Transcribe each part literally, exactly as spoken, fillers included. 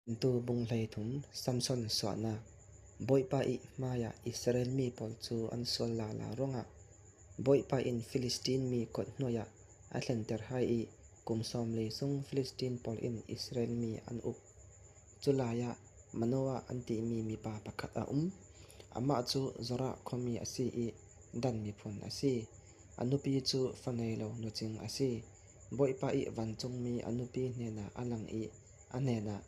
Korintu bung hleithum. Samson suahna. Bawipa ih hmaiah Israel mi pawl chu an sual lala ruangah Bawipa in Philistine mi kot hnuaiah a thlenter hai ih, kum sawmli sung Philistine pawl in Israel mi an up. Chu laiah Manoah an timi mipa pakhat a um. Amah chu Zorah khuami a si ih, Dan miphun a si. A nupi chu fa nei lo nuching a si. Bawipa ih vancungmi a nupi hnenah a lang ih, a hnenah,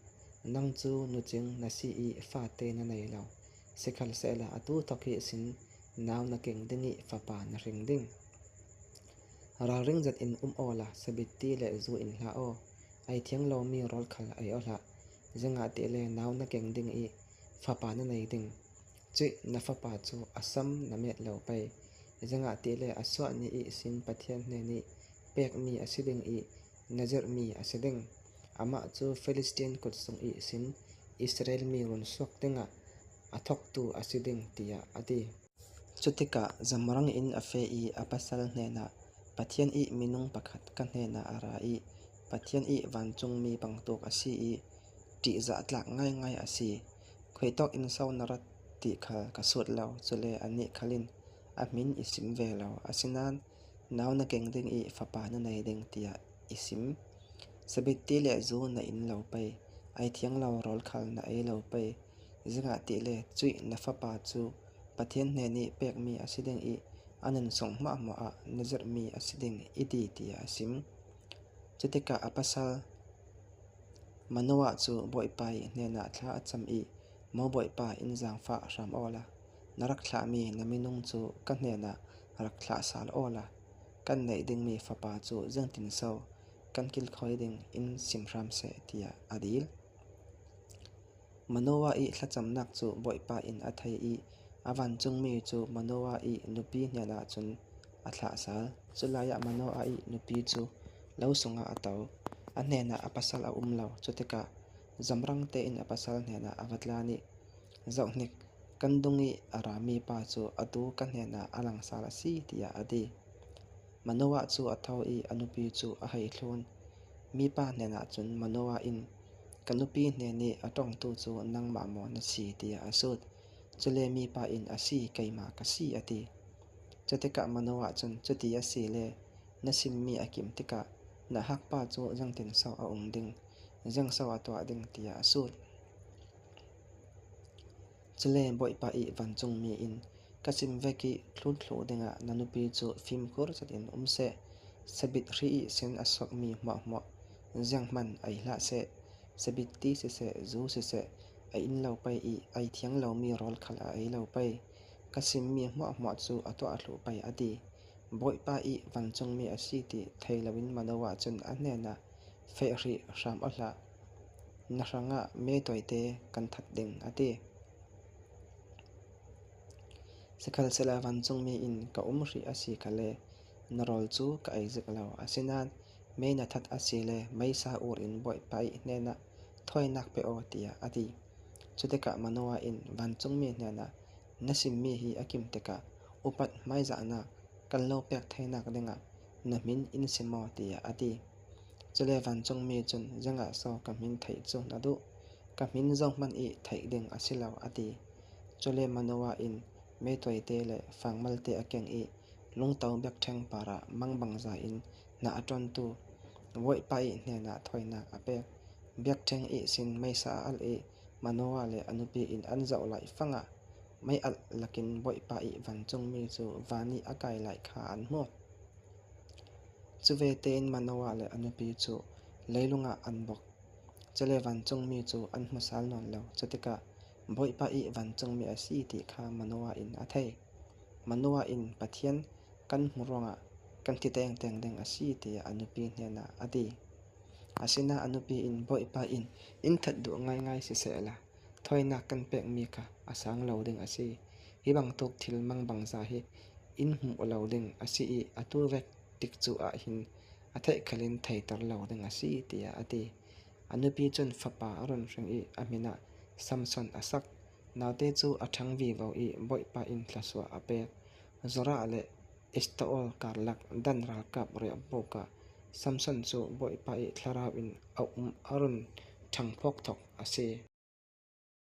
Nang chu nuching na si ih fate na nei lo. Sikhalsehla atu thawk hi sin nau na keng ding ih fapa na hring ding. Ralring zet in um awla, sabitti le zu in hla aw. Ei thiang lo mi rawl khal ei aw hlah. Ziangahtile nau na keng ding ih fapa na nei ding. Chuih na fapa chu a sam na met lo pei. Ziangahtile a suah ni ih sin Pathian hnen ih pek mi a si ding ih, Nazir mi a si ding. Amah chu Philistine kut sung ih sin Israel mi run suak dingah a thawktu a si ding, tiah a ti. Chutikah zamrang in a fe ih a pasal hnenah, Pathian ih minung pakhat ka hnenah a ra ih, Pathian ih vancungmi bangtuk a si ih, ṭihzah tlak ngaingai a si. Khuitawk in so na ra ti khal ka sut lo, chule a nih khal in a hmin i sim ve lo. Asinan, nau na keng ding ih fapa na nei ding, tiah i sim. Sabitti le zu na in lo pei, ei thiang lo rawl khal na ei lo pei. Ziangahtile chuih na fapa chu Pathian hnen ih pek mi a si ding ih, a nun sung hmuahhmuah ah Nazir mi a si ding i ti, tiah a sim. Chutikah a pasal Manoah chu Bawipa ih hnenah thla a cham ih, Mo Bawipa, in zangfah hram awla, na rak thlah mi na minung chu ka hnenah rak thlah sal awla, kan neih ding mi fapa chu ziangtin so kan kilkhawi ding, in sim hram seh, tiah a dil. Manoah ih thlachamnak chu Bawipa in a thei ih, a vancungmi chu Manoah ih nupi hnenah cun a thlah sal. Chu laiah Manoah ih nupi cu lo sungah a to. A hnenah a pasal a um lo. Chutikah zamrang tein a pasal hnenah a va tlan ih, Zohhnik, kan dung ih a ra mipa cu atu ka hnenah a lang sal a si, tiah a ti. Manoah cu a tho ih a nupi cu a hei thlun. Mipa hnenah cun Manoah in, Ka nupi hnen ih a ṭongtu cu nangmah maw na si? tiah a sut. Cule mipa in, A si, keimah ka si, a ti. Cutikah Manoah cun, Cuti a si le, na simmi a kim tikah na hakpa cu ziangtin so a um ding, ziang so a tuah ding? tiah a sut. Cule Bawipa ih vancungmi in, Ka sim vek ih thlun thluh dingah na nupi cu fimkhur zetin um seh. Sabit hri ih sin a suakmi hmuahhmuah zianghman ei hlah seh. Sabitti siseh, zu siseh, a in lo pei ih ei thiang lomi rawl khal a ei lo pei. Ka simmi hmuahhmuah cu a tuah thluh pei, a ti. Bawipa ih vancungmi a si ti thei loin Manoah cun a hnenah, Feh hrih, hram aw hlah, na hrangah me tuaite kan that ding, a ti. Sikhalsehla vancungmi in, Ka um hrih a si kha le, na rawl cu ka ei zik lo. Asinan me na that a si le, meisa ur in Bawipa ih hnenah thawinak pe aw, tiah a ti. Cutikah Manoah in vancungmi hnenah, Na simmi hi a kim tikah upat hmaizahnak kan lo pek theinak dingah na hmin in sim aw, tiah a ti. Cule vancungmi cun, Ziangah so ka hmin theih cu na duh? Ka hmin zohhmanh ih theih ding a si lo, a ti. Cule Manoah in me tuaite le fangmalte a keng ih, lungto biakṭheng parah mangbangza in hna a ṭuantu Bawipa ih hnenah thawinak a pek. Biakṭheng ihsin meisa a alh ih Manoah le a nupi in an zoh laih fangah mei alh lakin Bawipa ih vancungmi cu van ih a kai lai kha an hmu. Cu ve tein Manoah le a nupi cu leilungah an bok. Cule vancungmi cu an hmu sal nawn lo. Cutikah Bawipa ih vancungmi a si ti kha Manoah in a thei. Manoah in, Pathian kan hmu ruangah kan thi tengteng ding a si, tiah a nupi hnenah a ti. Asinain a nupi in, Bawipa in in that duh ngaingai sisehla, thawinak kan pekmi kha a sang lo ding a si. Hi bangtuk thil mangbangza hi in hmuh lo ding a si ih, atu vek tikcu ah hin a theih khal in theiter lo ding a si, tiah a ti. A nupi cun fapa a run hring ih a hmin ah Samson a sak. Naute cu a ṭhang vivo ih Bawipa in thlasuah a pek. Zorah le Estaol karlak Dan ralkap riahbuk ah Samson cu Bawipa ih thlarau in a um a run ṭhang phawk thawk. Así.